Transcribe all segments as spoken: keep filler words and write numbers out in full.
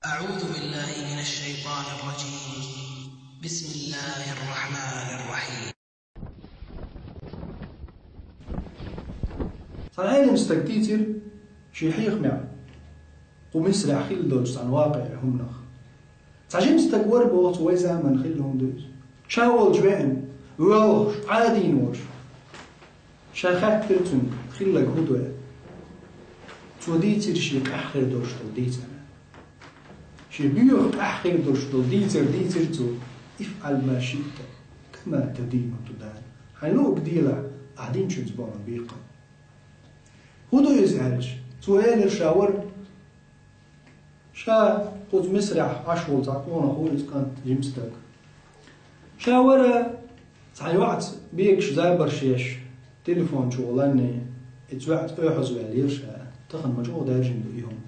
أعوذ بالله من الشيطان الرجيم. بسم الله الرحمن الرحيم. Цхьан Ӏелам стага дийцира шен хьехамехь, кху Мисрехь хилла долчу цхьана вакъиӀехь хӀуманах. Цхьа жима стаг вара боху цо, вай заманахь хилла хӀума ду иза. Ша волчу веана, воьлхуш, Ӏадийна волуш. Ша хаьттира цуьнга, хилларг хӀун ду аьлла. Цо дийцира шен къаьхьа хир долуш долу дийцар. Шен боьха къаьхьа хир долуш долу дийцар дийцира цо: «افعل ما شئت كما تدين تدان». Хьайн луург делахь, ахь динчуьнца бу хьуна бекхам. ХӀун ду иза аьлча, цо элира, ша вара, ша кхуза Мисрехь Ӏаш волу цхьа къонах ву иза кӀант, жима стаг. Ша вара цхьа йоӀца бегаш забарш еш, телефон чу гӀо ланний, и цхьа йоӀца оьхьаз ваьллера ша, тахана ма чӀогӀа даьржина ду и хӀума.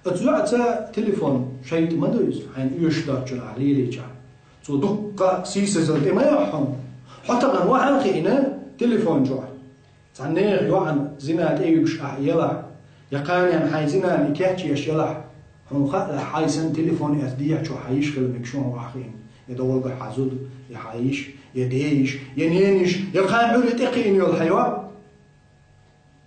Оцу йоӀца телефон шайтӀа ма ду иза, хьайна оьшуш доцчунна ахь лелийчахь. Цо дуккха сийсазалла тӀе ма йо хьуна. Хьо тахана вахьа а хиъна телефон чохь. Цхьана нехан йоӀана зина тӀе юьгуш ахь елахь, я кханенна хьайн зинана и кечъеш елахь, хьуна хаалахь, хьайн санна телефон эцна дехьа чохь хьан йиш хила мегаш ю хьуна ахь хиъна, я догӀалгахь хьан зуда, я хьан йиш, я ден йиш, я ненан йиш, я кхана Ӏуьйре тӀекхиъна йолу хьан йоӀ.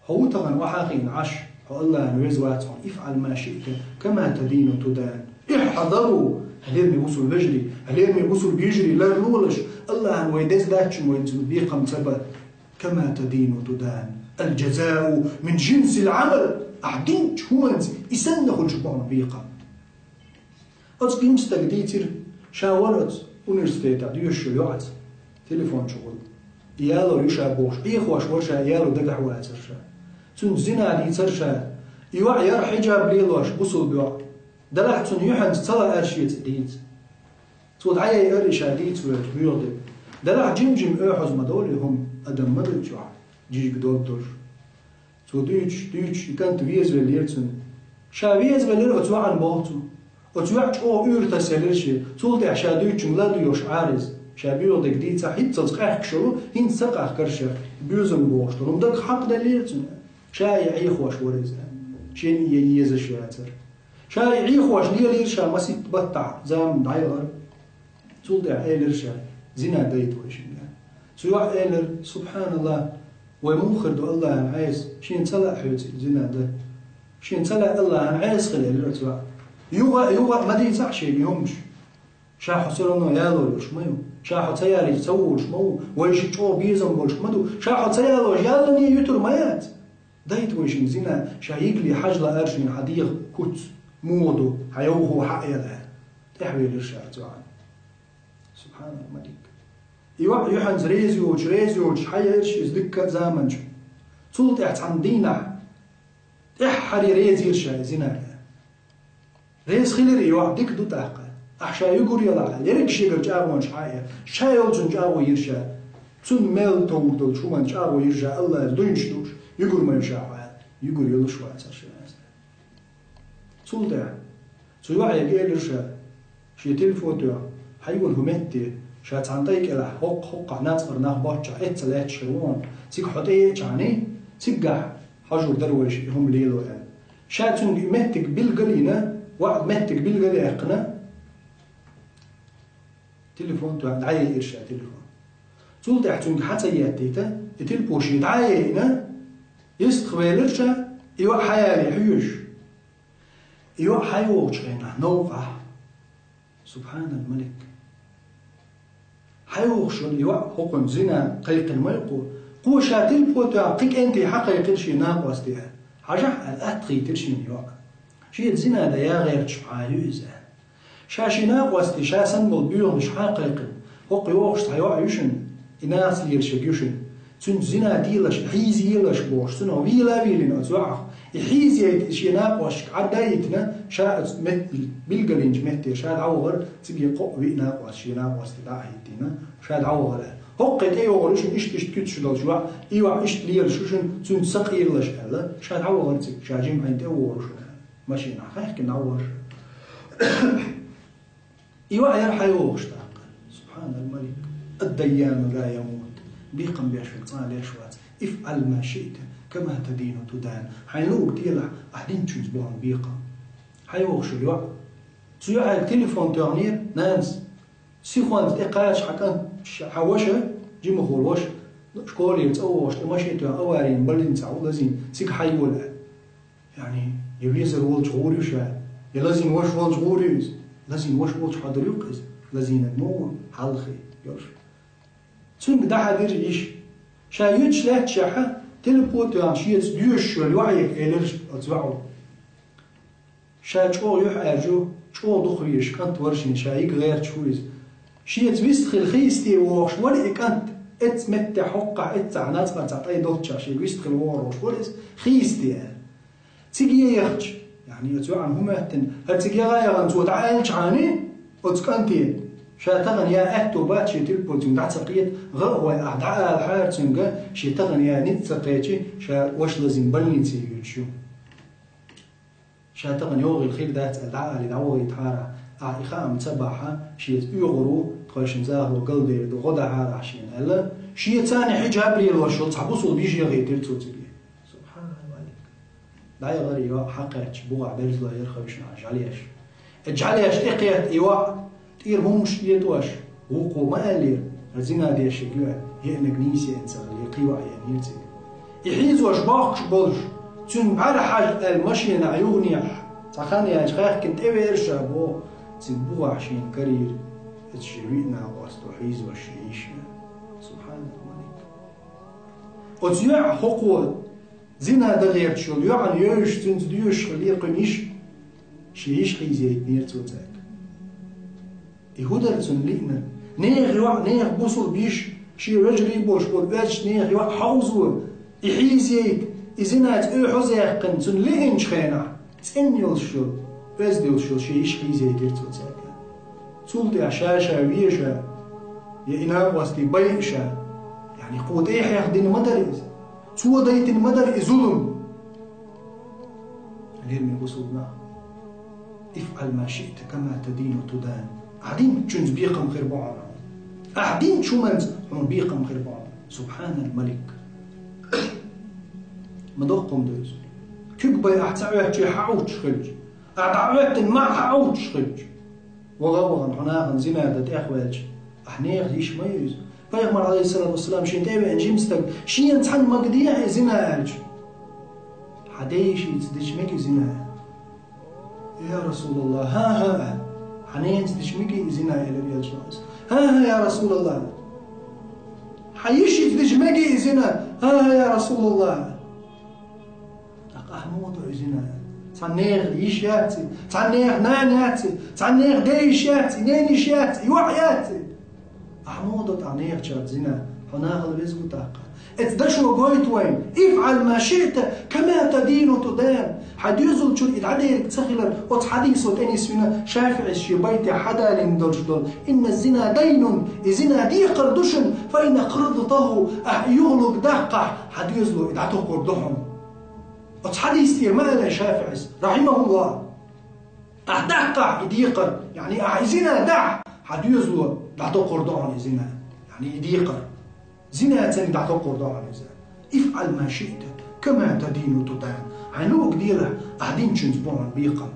Хьо ву тахана вахьа а хиъна Ӏаш, хьо Аллахьан веза вац хьуна, افعل ما شئت كما تدين تدان. احذروا, хьалераме бусулба вежарий, хьалераме бусулба йижарий, ларлолаш, Аллахьан вай деза даьччун вай цунна бекхам ца бан. كما تدين تدان. الجزاء من جنس العمل. Ахь динчу хӀуманца и санна хуьлуш бу хьуна бекхам. Оцу жима стага дийцира, ша вара оцу университетехь доьшуш йолу йоӀца телефон чу гӀо. И ялор ю ша бохуш, Ӏехош вара ша, и яло дагахь вацара ша. Цуьнца зина дийцара ша. И йоӀ яра хьиджаб лелош, бусулба йоӀ. Делахь цунна юьхьанца ца лаьара шеца дийца. Цо дӀаяйара и ша дийца воьлча боьха дерг. Делахь жим-жим оьхьаз ма долу и хӀума, адам ма ду чохь, жижиг дог долуш. Цо дуьйцуш, дуьйцуш, и кӀант везавеллера цунна. Ша везавеллера оцу йоӀана боху цо. Оцу йоӀа чӀогӀа уьйр тасаелира шен. Цул тӀаьхьа ша дуьйцучуьнга ладугӀуш Ӏара иза. Ша боьха дерг дийцахь, хӀинццалц къаьхкаш йолу, хӀинца ца къахкара ша, боьзам бохуш долу хӀума дагахь хьакхаделлера цуьнан. Ша и Ӏехош вара иза. Шена и езаш яцара. Ша и Ӏехош лелийра ша масийтта баттахь, заман дӀаяхара. Цул тӀаьхьа элира ша: «Зина дайта вай шинга». Цу йоӀа элира: «СубхьаналлахӀ, вай муха хир ду Аллахьан Ӏеса, шена ца лаьа хьоьца и зина дан? Шена ца лаьа Аллахьан Ӏеса хила», — элира оцу йоӀа. Юха а, юха а ма дийцахь шега и хӀуманаш. Ша хьо всё равно яло йолуш ма ю. Ша хьо ца ялийча ца волуш ма ву. Вайшиъ чӀогӀа безам болуш ма ду. Ша хьо ца ялош яллане юьтур ма яц. Дайта вай шинга зина, ша йигале хьажа лаьара шена хьан дегӀан куц муха ду, хьан йовхо хьаъ яла аьлла. ТӀаьхьавелира ша оцу йоӀана. Субхьаналлахь, малик. И йоӀ юьхьанца реза йоцуш, реза йоцуш хьаяйра ша иза дикка а заманчу. Цул тӀаьхьа цхьана дийнахь тӀаьххьара реза йира ша и зинарга. Реза хилира и йоӀ, дика ду тӀаккха. Ахь ша юьгур ялахь, ерриг шегара чӀагӀонаш хьаэца, ша йолчун чӀагӀо йира ша. Цунна мел товр долчу хӀуманна чӀагӀо йира ша, Аллахьа дуйнаш дууш, юьгур ма ю ша хьо аьлла. Юьгур йолуш вацара ша. Цул тӀаьхьа цу йоӀега элира ша, шен телефон тоьхна, хьайгара хӀун метте, ша цхьана тӀай кӀелахь, хӀокху-хӀокхахь нацкъара нах боцчахь, эцца лаьтташ хир ву хьуна, цига хьо тӀееачахьаний, циггахь хьожур дара вайша и хӀума лело аьлла. Ша цуьнга и меттиг билгалйина, ваӀда меттиг билгалъяьккхина, телефон тоьхна, дӀаяйира ша телефон. Цул тӀаьхьа цуьнга хьа ца еттийта, и телефон шен дӀа а яйина, йистхвелира ша, и йоӀ хьаяле хьоьжуш. И йоӀ хьайогӀучу хенахь новкъахь, субхьаналь-малик. ХьайогӀуш йолу и йоӀ хӀокхунна зина кхайкхина ма ю кхо. Кхо ша телефон тоьхна кхин кӀентий хьакхайкхира шен накъостий аьлла. Хьажахь аьлла, атта хийтира шена йоӀ. Шена зина дан ян гӀерташ хьан ю иза аьлла. Ша шен накъостий, ша санна болу боьханаш хьан кхайкхина? ХӀокху йогӀуш цхьа йоӀ ю шуна, и нахаца лелаш ерг ю шуна. Цуьнца зина делаш, хьийзаелаш бохуш, цунах вийла а вийлина оцу йоӀах. И хьийзайта, и шен накъосташка Ӏадда а йитина, ша оцу мет-, билгалйинчу метте ша дӀавахара, цига кхоъ-виъ накъост шен накъостий дӀа а хӀиттийна, ша дӀавахара. ХӀокхе тӀейогӀур ю шуна иштта-иштта куьцаш долчу йоӀ, и йоӀ иштта лелаш ю шуна, цуьнца ца къелалаш аьлла, ша дӀавахара цига, ша жимма хьайна тӀе а вогӀур ву шуна аьлла. Машинахь хаьхкина дӀавахара ша. И йоӀ яра хьайогӀуш тӀаккха. Субхьаналь-малик. Ад-дайяну ла ямут. Бекхам беш верг цкъа а леш вац. Ифъаль ма шиъта, кама тадину тудан. Хьайн луург делахь, ахь динчуьнца бу хьуна бекхам. Хьайвохуш йоӀ. Цу йоӀаьлга телефон тоьхнера нанас. Сихонца тӀе кхача хьан кӀант, ш-, хьан ваша, жимахула ваша, школера цӀа вогӀуш, тӀе машен тоьхна аварийна больницахь ву лазийна, цига хьайола аьлла. Яъни, я везар волчу гӀур ю ша, я лазийна ваша волчу гӀур ю иза. Лазийна ваша волчу хьадур ю-кх иза. Лазийнарг ма ву, хьалхе, йош. Цуьнга дӀахьаьдира йиша. Ша юьтуш лаьтташехь, телефон тоьхна шеца доьшуш йолу йоӀе элира оцу йоӀо. Ша чӀогӀа юьхьӀаьржа ву, чӀогӀа дукха везаш кӀант вара шена, ша йига гӀерташ ву иза. Шеца вистхила хийсте вогӀуш вара и кӀант, эццу меттехь хӀоккхахь эццахь нацкъа цхьа тӀай долччахь шега вистхила вогӀур волуш вара иза, хийсте аьлла. Цига яхча, яъни оцу йоӀана хӀун моьттина, хӀара цига яха а яхана цо дӀааьлчхьана оцу кӀанте, ша тахана я аьтто бац шен телефон цуьнга дӀа ца кхета, гӀа а гӀой ахь дӀаалахьара цуьнга, шен тахана я ницкъ ца кхечи, ша ваша лазийна больнице йоьдуш ю. Ша тахана йогӀийла хир дац аьлла дӀаалий дӀавахийтахьара, ахь и хаам ца бахь, шеца оьгӀур ву, тхойшинна захало галдер ду, гӀо дахьара ахь шена аьлла, шеца цхьаьна хьиджаб лелош йолу цхьа бусулба йиша яхийтира цо цига. Субханаллах. ДӀаяхара и йоӀ хьакхаьчча, бугӀахь берзалой яра хевшина жӀаьлеш. И жӀаьлеш тӀекхетта и йоӀ, тӀера хӀуманаш этӀош, вукхо ма аьллера, хӀара зина деш ерг ю аьлла, еанарг нийса еана ца хилла, кхин йоӀ еанера цига. И хьийзош бохкуш болуш, цуьнан бӀаьра хьажа аьлла машенахь юханехьа, цхьа хан яьлча хаьхкина тӀевеара ша боху, цига бугӀахь шена карийра, иза шен виъ накъост хьийзош шен йиша. Субханаллах. Оцу йоӀа хӀокхо зина дан гӀерташ йолу йоӀана йовзуш, цуьнца доьшуш хиллера кхуьнан йиша, шен йиша хьийзийтинера цо цаьрга. И хӀун дара цунна лиънарг? Нехан йоӀ, нехан бусулба йиша, шен вежарий болуш болу оьзда нехан йоӀ хьовзо, и хьийзийта, и зинаца оьхьаза яьккхина цунна лиъначу хенахь, цӀена йолуш йолу, оьзда йолуш йолу шен йиша хьийзийтира цо цаьрга. Цул тӀаьхьа ша-ша веза, я и накъостий байа ша, яъни кхо тӀе а хьехдина ма дара иза. Цо дайтина ма дара и зулам. Лераме бусулба нах. افعل ما شئت كما تدين تدان. Ахь динчуьнца бекхам хир бу хьуна. Ахь динчу хӀуманца хьуна бекхам хир бу хьуна. Субханал Малик. Ма доккха хӀума ду иза. Куьг бай ахь ца Ӏоьттича хьан Ӏуттуш хилча. Ахь дӀа а Ӏоьттина ма хьан Ӏуттуш хилча. ВагӀа а вахана, хьо нахана зина дан тӀехваьлча, ахь нехан йиша ма ю иза. Пайхамар, алейхиссалату вассалам, шен тӀе а веана жима стаг, шена цхьаьна ма дехьа и зина аьлча. Хьан ден йишица дича мега и зина аьлла. Я Расулаллах, хӀан-хӀа аьлла. Хьан ненца дича мега и зина аьлла, элира элчано. ХӀан-хӀа, я Расулаллах. Хьан йишица дича мега и зина. ХӀан-хӀа, я Расулаллах. ТӀаккха ахь муха до и зина? Цхьана нехан йиша яц и, цхьана нехан нана яц и, цхьана нехан ден йиша яц и, ненан йиша яц и, йоӀ яц и. Ахь муха до тӀаккха нехачаьрца зина? Хьо нахала веза ву тӀаккха. Эцу дашо гойту вайна: افعل ما شئت كما تدين تدان. Хьан доьзалчуьра и дӀадерг ца хилар, оцу хьадисо тӀе нисвина ШафиӀис шен байтехь хьадалийна долуш долу: إن الزنا دين, и зина декхар ду шуна, فإن أقرضته, ахь и юхалург даккхахь, хьан доьзало и дӀатокхур ду хьуна. Оцу хьадис тӀера ма аьллай ШафиӀис, рахьимахуллах. Ахь даккхахь и декхар, яъни ахь и зина дахь, хьан доьзало дӀатокхур ду хьуна и зина, яъни и декхар. Зина цунна дӀатокхур ду хьуна иза. افعل ما شئت كما تدين تدان. Хьайн луъург делахь, ахь динчуьнца бу хьуна бекхам.